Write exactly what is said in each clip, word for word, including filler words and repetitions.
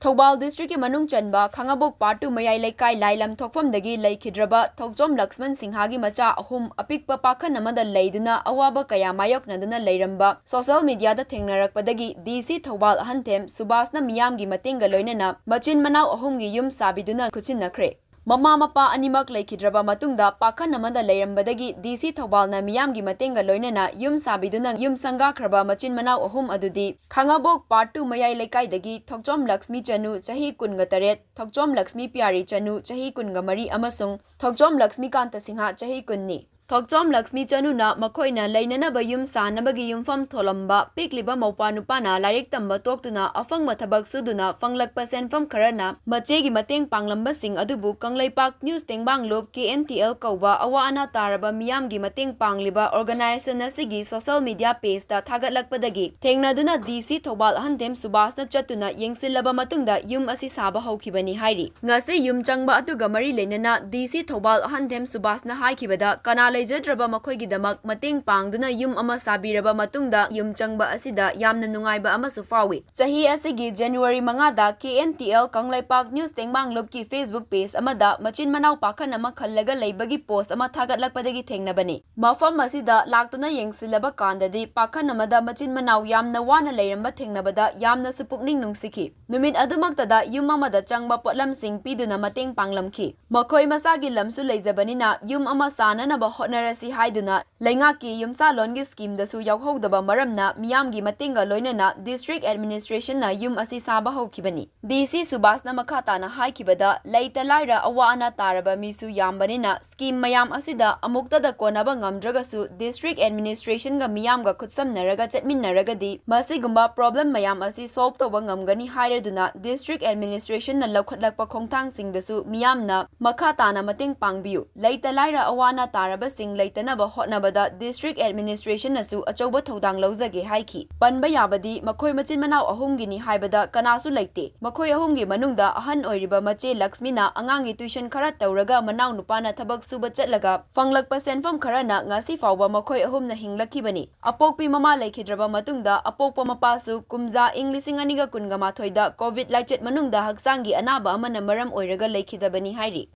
ꯊꯧꯕꯥꯜ districtꯀꯤ ꯃꯅꯨꯡ ꯆꯟꯕ ꯈꯥꯉꯕꯣꯛ Part two ꯃꯌꯥꯏ ꯂꯩꯀꯥꯏ ꯂꯥꯏꯂꯝ ꯊꯣꯛꯐꯝꯗꯒꯤ ꯂꯩꯈꯤꯗ꯭ꯔꯕ ꯊꯣꯛꯆꯣꯝ ꯂꯛꯁꯃꯟ ꯁꯤꯡꯍꯒꯤ ꯃꯆꯥ ꯑꯍꯨꯝ ꯑꯄꯤꯛꯄ ꯄꯥꯈꯟ ꯑꯃꯗ ꯂꯩꯗꯨꯅ ꯑꯋꯥꯕ ꯀꯌꯥ ꯃꯥꯌꯣꯛꯅꯗꯨꯅ ꯂꯩꯔꯝꯕ social mediaꯗ ꯊꯦꯡꯅꯔꯛꯄꯗꯒꯤ DC ꯊꯧꯕꯥꯜ ꯑꯍꯟꯊꯦꯝ ꯁꯨꯕꯥꯁꯅ ꯃꯤꯌꯥꯝꯒꯤ ꯃꯇꯦꯡꯒ ꯂꯣꯏꯅꯅ ꯃꯆꯤꯟ ꯃꯅꯥꯎ ꯑꯍꯨꯝꯒꯤ ꯌꯨꯝ ꯁꯥꯕꯤꯗꯨꯅ ꯈꯨꯠꯁꯤꯟꯅꯈ꯭ꯔꯦ꯫ ꯃꯃꯥ ꯃꯄꯥ ꯑꯅꯤꯃꯛ ꯂꯩꯈꯤꯗ꯭ꯔꯕ ꯃꯇꯨꯡꯗ ꯄꯥꯈꯟ ꯑꯃꯗ ꯂꯩꯔꯝꯕꯗꯒꯤ DC ꯊꯧꯕꯥꯜꯅ ꯃꯤꯌꯥꯝꯒꯤ ꯃꯇꯦꯡꯒ ꯂꯣꯏꯅꯅ ꯌꯨꯝ ꯁꯥꯕꯤꯗꯨꯅ ꯌꯨꯝ ꯁꯪꯒꯥꯈ꯭ꯔꯕ ꯃꯆꯤꯟ ꯃꯅꯥꯎ ꯑꯍꯨꯝ ꯑꯗꯨꯗꯤ ꯈꯥꯉꯕꯣꯛ Part two ꯃꯌꯥꯏ ꯂꯩꯀꯥꯏꯗꯒꯤ ꯊꯣꯛꯆꯣꯝ ꯂꯛꯁꯃꯤ ꯆꯅꯨ, ꯆꯍꯤ ꯀꯨꯟꯒ ꯇꯔꯦꯠ, ꯊꯣꯛꯆꯣꯝ ꯂꯛꯁꯃꯤ ꯄꯤꯌꯥꯔꯤ ꯆꯅꯨ, ꯆꯍꯤ ꯀꯨꯟꯒ ꯃꯔꯤ, ꯑꯃꯁꯨꯡ ꯊꯣꯛꯆꯣꯝ ꯂꯛꯁꯃꯤꯀꯥꯟꯇ ꯁꯤꯡꯍ, ꯆꯍꯤ ꯀꯨꯟꯅꯤ꯫ ꯊꯣꯛꯆꯣꯝ ꯂꯛꯁꯃꯤ ꯆꯅꯨꯅ ꯃꯈꯣꯏꯅ ꯂꯩꯅꯅꯕ ꯌꯨꯝ ꯁꯥꯅꯕꯒꯤ ꯌꯨꯝꯐꯝ ꯊꯣꯜꯂꯝꯕ ꯄꯤꯛꯂꯤꯕ ꯃꯧꯄ꯭ꯋꯥ ꯅꯨꯄꯥꯅ ꯂꯥꯏꯔꯤꯛ ꯇꯝꯕ ꯇꯣꯛꯇꯨꯅ ꯑꯐꯪꯕ ꯊꯕꯛ ꯁꯨꯗꯨꯅ ꯐꯪꯂꯛꯄ ꯁꯦꯟꯐꯝ ꯈꯔꯅ ꯃꯆꯦꯒꯤ ꯃꯇꯦꯡ ꯄꯥꯡꯂꯝꯕꯁꯤꯡ ꯑꯗꯨꯕꯨ ꯀꯪꯂꯩꯄꯥꯛ news ꯇꯦꯡꯕꯥꯡꯂꯨꯞ, KNTL ꯀꯧꯕ ꯑꯋꯥ ꯑꯅꯥ ꯇꯥꯔꯕ ꯃꯤꯌꯥꯝꯒꯤ ꯃꯇꯦꯡ ꯄꯥꯡꯂꯤꯕ organization ꯑꯁꯤꯒꯤ social media pageꯇ ꯊꯥꯒꯠꯂꯛꯄꯗꯒꯤ ꯊꯦꯡꯅꯗꯨꯅ DC ꯊꯧꯕꯥꯜ ꯑꯍꯟꯊꯦꯝ ꯁꯨꯕꯥꯁꯅ ꯆꯠꯇꯨꯅ ꯌꯦꯡꯁꯤꯜꯂꯕ ꯃꯇꯨꯡꯗ ꯌꯨꯝ ꯑꯁꯤ ꯁꯥꯕ ꯍꯧꯈꯤꯕꯅꯤ ꯍꯥꯏꯔꯤ꯫ ꯉꯁꯤ ꯌꯨꯝ ꯆꯪꯕ ꯑꯗꯨꯒ ꯃꯔꯤ ꯂꯩꯅꯅ DC ꯊꯧꯕꯥꯜ ꯑꯍꯟꯊꯦꯝ ꯁꯨꯕꯥꯁꯅ ꯍꯥꯏꯈꯤꯕꯗ, ꯀꯅꯥ ꯂꯩꯖꯗ꯭ꯔꯕ ꯃꯈꯣꯏꯒꯤꯗꯃꯛ ꯃꯇꯦꯡ ꯄꯥꯡꯗꯨꯅ ꯌꯨꯝ ꯑꯃ ꯁꯥꯕꯤꯔꯕ ꯃꯇꯨꯡꯗ ꯌꯨꯝ ꯆꯪꯕ ꯑꯁꯤꯗ ꯌꯥꯝꯅ ꯅꯨꯡꯉꯥꯏꯕ ꯑꯃꯁꯨ ꯐꯥꯎꯏ꯫ ꯆꯍꯤ ꯑꯁꯤꯒꯤ January ꯃꯉꯥꯗ KNTL Kangleipak news ꯇꯦꯡꯕꯥꯡꯂꯨꯞꯀꯤ Facebook page ꯑꯃꯗ ꯃꯆꯤꯟ ꯃꯅꯥꯎ ꯄꯥꯈꯟ ꯑꯃ ꯈꯜꯂꯒ ꯂꯩꯕꯒꯤ post ꯑꯃ ꯊꯥꯒꯠꯂꯛꯄꯗꯒꯤ ꯊꯦꯡꯅꯕꯅꯤ꯫ ꯃꯐꯝ ꯑꯁꯤꯗ ꯂꯥꯛꯇꯨꯅ ꯌꯦꯡꯁꯤꯜꯂꯕ ꯀꯥꯟꯗꯗꯤ ꯄꯥꯈꯟ ꯑꯃꯗ ꯃꯆꯤꯟ ꯃꯅꯥꯎ ꯌꯥꯝꯅ ꯋꯥꯅ ꯂꯩꯔꯝꯕ ꯊꯦꯡꯅꯕꯗ ꯌꯥꯝꯅꯁꯨ ꯄꯨꯛꯅꯤꯡ ꯅꯨꯡꯁꯤꯈꯤ꯫ ꯅꯨꯃꯤꯠ ꯑꯗꯨꯃꯛꯇꯗ ꯌꯨꯝ ꯑꯃꯗ ꯆꯪꯕ ꯄꯣꯠꯂꯝꯁꯤꯡ ꯄꯤꯗꯨꯅ ꯃꯇꯦꯡ ꯄꯥꯡꯂꯝꯈꯤ꯫ ꯃꯈꯣꯏ ꯃꯁꯥꯒꯤ ꯂꯝꯁꯨ ꯂꯩꯖꯕꯅꯤꯅ ꯌꯨꯝ ꯑꯃ ꯁꯥꯅꯅꯕ ꯍꯣꯠꯅꯔꯁꯤ ꯍꯥꯏꯗꯨꯅ ꯂꯩꯉꯥꯛꯀꯤ ꯌꯨꯝꯁꯥꯂꯣꯟꯒꯤ schemeꯗꯁꯨ ꯌꯥꯎꯍꯧꯗꯕ ꯃꯔꯝꯅ ꯃꯤꯌꯥꯝꯒꯤ ꯃꯇꯦꯡꯒ ꯂꯣꯏꯅꯅ district administrationꯅ ꯌꯨꯝ ꯑꯁꯤ ꯁꯥꯕ ꯍꯧꯈꯤꯕꯅꯤ꯫ DC ꯁꯨꯕꯥꯁꯅ ꯃꯈꯥ ꯇꯥꯅ ꯍꯥꯏꯈꯤꯕꯗ, ꯂꯩꯇ ꯂꯥꯏꯔ ꯑꯋꯥ ꯑꯅꯥ ꯇꯥꯔꯕ ꯃꯤꯁꯨ ꯌꯥꯝꯕꯅꯤꯅ scheme ꯃꯌꯥꯝ ꯑꯁꯤꯗ ꯑꯃꯨꯛꯇꯗ ꯀꯣꯟꯅꯕ ꯉꯝꯗ꯭ꯔꯒꯁꯨ district administrationꯒ ꯃꯤꯌꯥꯝꯒ ꯈꯨꯠꯁꯝꯅꯔꯒ ꯆꯠꯃꯤꯟꯅꯔꯒꯗꯤ ꯃꯁꯤꯒꯨꯝꯕ problem ꯃꯌꯥꯝ ꯑꯁꯤ solve ꯇꯧꯕ ꯉꯝꯒꯅꯤ ꯍꯥꯏꯔꯗꯨꯅ district administrationꯅ ꯂꯧꯈꯠꯂꯛꯄ ꯈꯣꯡꯊꯥꯡꯁꯤꯡꯗꯁꯨ ꯃꯤꯌꯥꯝꯅ ꯃꯈꯥ ꯇꯥꯅ ꯃꯇꯦꯡ ꯄꯥꯡꯕꯤꯌꯨ꯫ ꯂꯩꯇ ꯂꯥꯏꯔ ꯑꯋꯥ ꯑꯅꯥ ꯇꯥꯔꯕ ꯁꯤꯡ ꯂꯩꯇꯅꯕ ꯍꯣꯠꯅꯕꯗ district administration ꯅꯁꯨ ꯑꯆꯧꯕ ꯊꯧꯗꯥꯡ ꯂꯧꯖꯒꯦ ꯍꯥꯏꯈꯤ꯫ ꯄꯟꯕ ꯌꯥꯕꯗꯤ ꯃꯈꯣꯏ ꯃꯆꯤꯟ ꯃꯅꯥꯎ ꯑꯍꯨꯝꯒꯤꯅꯤ ꯍꯥꯏꯕꯗ ꯀꯅꯥꯁꯨ ꯂꯩꯇꯦ꯫ ꯃꯈꯣꯏ ꯑꯍꯨꯝꯒꯤ ꯃꯅꯨꯡꯗ ꯑꯍꯟ ꯑꯣꯏꯔꯤꯕ ꯃꯆꯦ ꯂꯛꯁꯃꯤꯅ ꯑꯉꯥꯡꯒꯤ tuition ꯈꯔ ꯇꯧꯔꯒ ꯃꯅꯥꯎ ꯅꯨꯄꯥꯅ ꯊꯕꯛ ꯁꯨꯕ ꯆꯠꯂꯒ ꯐꯪꯂꯛꯄ ꯁꯦꯟꯐꯝ ꯈꯔꯅ ꯉꯁꯤ ꯐꯥꯎꯕ ꯃꯈꯣꯏ ꯑꯍꯨꯝꯅ ꯍꯤꯡꯂꯛꯈꯤꯕꯅꯤ꯫ ꯑꯄꯣꯛꯄꯤ ꯃꯃꯥ ꯂꯩꯈꯤꯗ꯭ꯔꯕ ꯃꯇꯨꯡꯗ ꯑꯄꯣꯛꯄ ꯃꯄꯥꯁꯨ ꯀꯨꯝꯖꯥ ꯏꯪ ꯂꯤꯁꯤꯡ ꯑꯅꯤꯒ ꯀꯨꯟꯒ ꯃꯥꯊꯣꯏꯗ COVID ꯂꯥꯏꯆꯠ ꯃꯅꯨꯡꯗ ꯍꯛꯆꯥꯡꯒꯤ ꯑꯅꯥꯕ ꯑꯃꯅ ꯃꯔꯝ ꯑꯣꯏꯔꯒ ꯂꯩꯈꯤꯗꯕꯅꯤ ꯍꯥꯏꯔꯤ꯫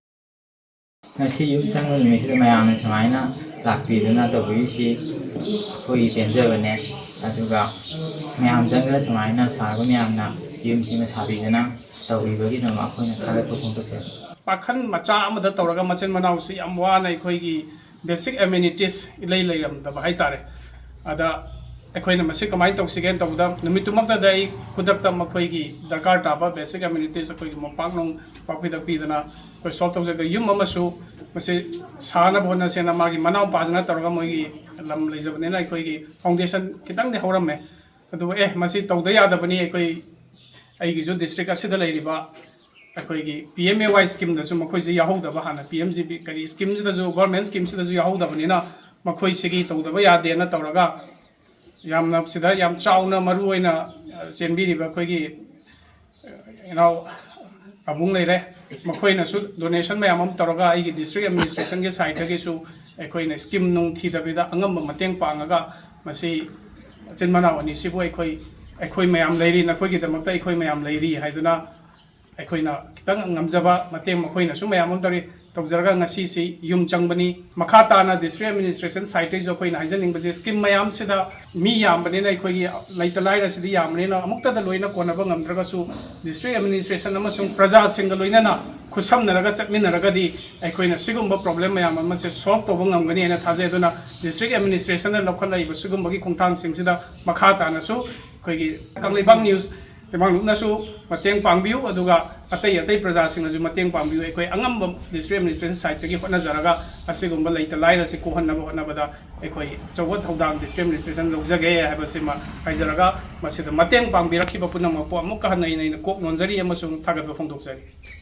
ꯉꯁꯤ ꯌꯨꯝ ꯆꯪꯕ ꯅꯨꯃꯤꯠꯁꯤꯗ ꯃꯌꯥꯝꯅ ꯁꯨꯃꯥꯏꯅ ꯂꯥꯛꯄꯤꯗꯨꯅ ꯇꯧꯕꯤꯔꯤꯁꯤ ꯑꯩꯈꯣꯏꯒꯤ ꯄꯦꯟꯖꯕꯅꯦ꯫ ꯑꯗꯨꯒ ꯃꯌꯥꯝ ꯆꯪꯗꯅ ꯁꯨꯃꯥꯏꯅ ꯁꯥꯔꯕ ꯃꯌꯥꯝꯅ ꯌꯨꯝꯁꯤꯡꯅ ꯁꯥꯕꯤꯗꯅ ꯇꯧꯕꯤꯕꯒꯤꯗꯃꯛ ꯑꯩꯈꯣꯏꯅ ꯊꯥꯒꯠꯄ ꯐꯣꯡꯗꯣꯛꯆꯔꯤ꯫ ꯄꯥꯈꯟ ꯃꯆꯥ ꯑꯃꯗ ꯇꯧꯔꯒ ꯃꯆꯤꯟ ꯃꯅꯥꯎꯁꯤ ꯌꯥꯝ ꯋꯥꯅ ꯑꯩꯈꯣꯏꯒꯤ basic amenities ꯏꯂꯩ ꯂꯩꯔꯝꯗꯕ ꯍꯥꯏꯇꯥꯔꯦ꯫ ꯑꯗ ꯑꯩꯈꯣꯏꯅ ꯃꯁꯤ ꯀꯃꯥꯏꯅ ꯇꯧꯁꯤꯒꯦꯅ ꯇꯧꯕꯗ ꯅꯨꯃꯤꯠꯇꯨꯃꯛꯇꯗ ꯑꯩ ꯈꯨꯗꯛꯇ ꯃꯈꯣꯏꯒꯤ ꯗꯔꯀꯥꯔ ꯇꯥꯕ basic amenities ꯑꯩꯈꯣꯏꯒꯤ ꯃꯣꯝꯄꯥꯛ ꯅꯨꯡ ꯄꯥꯛꯄꯤꯗꯛ ꯄꯤꯗꯅ ꯑꯩꯈꯣꯏ solve ꯇꯧꯖꯒꯦ꯫ ꯌꯨꯝ ꯑꯃꯁꯨ ꯃꯁꯤ ꯁꯥꯅꯕ ꯍꯣꯠꯅꯁꯦꯅ ꯃꯥꯒꯤ ꯃꯅꯥꯎꯄꯥꯁꯤꯅ ꯇꯧꯔꯒ ꯃꯣꯏꯒꯤ ꯂꯝ ꯂꯩꯖꯕꯅꯤꯅ ꯑꯩꯈꯣꯏꯒꯤ foundation ꯈꯤꯇꯪꯗꯤ ꯍꯧꯔꯝꯃꯦ꯫ ꯑꯗꯨꯕꯨ ꯑꯦ ꯃꯁꯤ ꯇꯧꯗ ꯌꯥꯗꯕꯅꯤ, ꯑꯩꯈꯣꯏ ꯑꯩꯒꯤꯁꯨ district ꯑꯁꯤꯗ ꯂꯩꯔꯤꯕ ꯑꯩꯈꯣꯏꯒꯤ P M A Y schemeꯗꯁꯨ ꯃꯈꯣꯏꯁꯤ ꯌꯥꯎꯍꯧꯗꯕ, ꯍꯥꯟꯅ P M G B ꯀꯔꯤ schemeꯁꯤꯗꯁꯨ, government schemeꯁꯤꯗꯁꯨ ꯌꯥꯎꯍꯧꯗꯕꯅꯤꯅ ꯃꯈꯣꯏꯁꯤꯒꯤ ꯇꯧꯗꯕ ꯌꯥꯗꯦꯅ ꯇꯧꯔꯒ ꯌꯥꯝꯅ ꯁꯤꯗ ꯌꯥꯝ ꯆꯥꯎꯅ ꯃꯔꯨ ꯑꯣꯏꯅ ꯆꯦꯟꯕꯤꯔꯤꯕ ꯑꯩꯈꯣꯏꯒꯤ ꯏꯅꯥꯎ ꯄꯥꯕꯨꯡ ꯂꯩꯔꯦ, ꯃꯈꯣꯏꯅꯁꯨ donation ꯃꯌꯥꯝ ꯑꯃ ꯇꯧꯔꯒ ꯑꯩꯒꯤ district administrationꯒꯤ sideꯇꯒꯤꯁꯨ ꯑꯩꯈꯣꯏꯅ scheme ꯅꯨꯡ ꯊꯤꯗꯕꯤꯗ ꯑꯉꯝꯕ ꯃꯇꯦꯡ ꯄꯥꯡꯉꯒ ꯃꯁꯤ ꯃꯆꯤꯟ ꯃꯅꯥꯎ ꯑꯅꯤꯁꯤꯕꯨ ꯑꯩꯈꯣꯏ ꯑꯩꯈꯣꯏ ꯃꯌꯥꯝ ꯂꯩꯔꯤ, ꯅꯈꯣꯏꯒꯤꯗꯃꯛꯇ ꯑꯩꯈꯣꯏ ꯃꯌꯥꯝ ꯂꯩꯔꯤ ꯍꯥꯏꯗꯨꯅ ꯑꯩꯈꯣꯏꯅ ꯈꯤꯇꯪ ꯉꯝꯖꯕ ꯃꯇꯦꯡ ꯃꯈꯣꯏꯅꯁꯨ ꯃꯌꯥꯝ ꯑꯃ ꯇꯧꯔꯤ꯫ ꯇꯧꯖꯔꯒ ꯉꯁꯤꯁꯤ ꯌꯨꯝ ꯆꯪꯕꯅꯤ꯫ ꯃꯈꯥ ꯇꯥꯅ district administration sideꯇꯒꯤꯁꯨ ꯑꯩꯈꯣꯏꯅ ꯍꯥꯏꯖꯅꯤꯡꯕꯁꯦ scheme ꯃꯌꯥꯝꯁꯤꯗ ꯃꯤ ꯌꯥꯝꯕꯅꯤꯅ ꯑꯩꯈꯣꯏꯒꯤ ꯂꯩꯇ ꯂꯥꯏꯔꯁꯤꯗꯤ ꯌꯥꯝꯕꯅꯤꯅ ꯑꯃꯨꯛꯇꯗ ꯂꯣꯏꯅ ꯀꯣꯟꯅꯕ ꯉꯝꯗ꯭ꯔꯒꯁꯨ district administration ꯑꯃꯁꯨꯡ ꯄ꯭ꯔꯖꯥꯁꯤꯡꯒ ꯂꯣꯏꯅꯅ ꯈꯨꯠꯁꯝꯅꯔꯒ ꯆꯠꯃꯤꯟꯅꯔꯒꯗꯤ ꯑꯩꯈꯣꯏꯅ ꯁꯤꯒꯨꯝꯕ problem ꯃꯌꯥꯝ ꯑꯃꯁꯦ solve ꯇꯧꯕ ꯉꯝꯒꯅꯤ ꯍꯥꯏꯅ ꯊꯥꯖꯩ꯫ ꯑꯗꯨꯅ district administrationꯅ ꯂꯧꯈꯠꯂꯛꯏꯕ ꯁꯤꯒꯨꯝꯕꯒꯤ ꯈꯣꯡꯊꯥꯡꯁꯤꯡꯁꯤꯗ ꯃꯈꯥ ꯇꯥꯅꯁꯨ ꯑꯩꯈꯣꯏꯒꯤ ꯀꯪꯂꯩꯕꯥꯛ news ꯇꯦꯡꯕꯥꯡꯂꯨꯞꯅꯁꯨ ꯃꯇꯦꯡ ꯄꯥꯡꯕꯤꯌꯨ, ꯑꯗꯨꯒ ꯑꯇꯩ ꯑꯇꯩ ꯄ꯭ꯔꯖꯥꯁꯤꯡꯅꯁꯨ ꯃꯇꯦꯡ ꯄꯥꯡꯕꯤꯌꯨ꯫ ꯑꯩꯈꯣꯏ ꯑꯉꯝꯕ district administration sideꯇꯒꯤ ꯍꯣꯠꯅꯖꯔꯒ ꯑꯁꯤꯒꯨꯝꯕ ꯂꯩꯇ ꯂꯥꯏꯔꯁꯤ ꯀꯣꯛꯍꯟꯅꯕ ꯍꯣꯠꯅꯕꯗ ꯑꯩꯈꯣꯏ ꯑꯆꯧꯕ ꯊꯧꯗꯥꯡ district administration ꯂꯧꯖꯒꯦ ꯍꯥꯏꯕꯁꯤꯃ ꯍꯥꯏꯖꯔꯒ ꯃꯁꯤꯗ ꯃꯇꯦꯡ ꯄꯥꯡꯕꯤꯔꯛꯈꯤꯕ ꯄꯨꯝꯅꯃꯛꯄꯨ ꯑꯃꯨꯛꯀ ꯍꯟꯅ ꯑꯩꯅ ꯑꯩꯅ ꯀꯣꯛ ꯅꯣꯟꯖꯔꯤ ꯑꯃꯁꯨꯡ ꯊꯥꯒꯠꯄ ꯐꯣꯡꯗꯣꯛꯆꯔꯤ꯫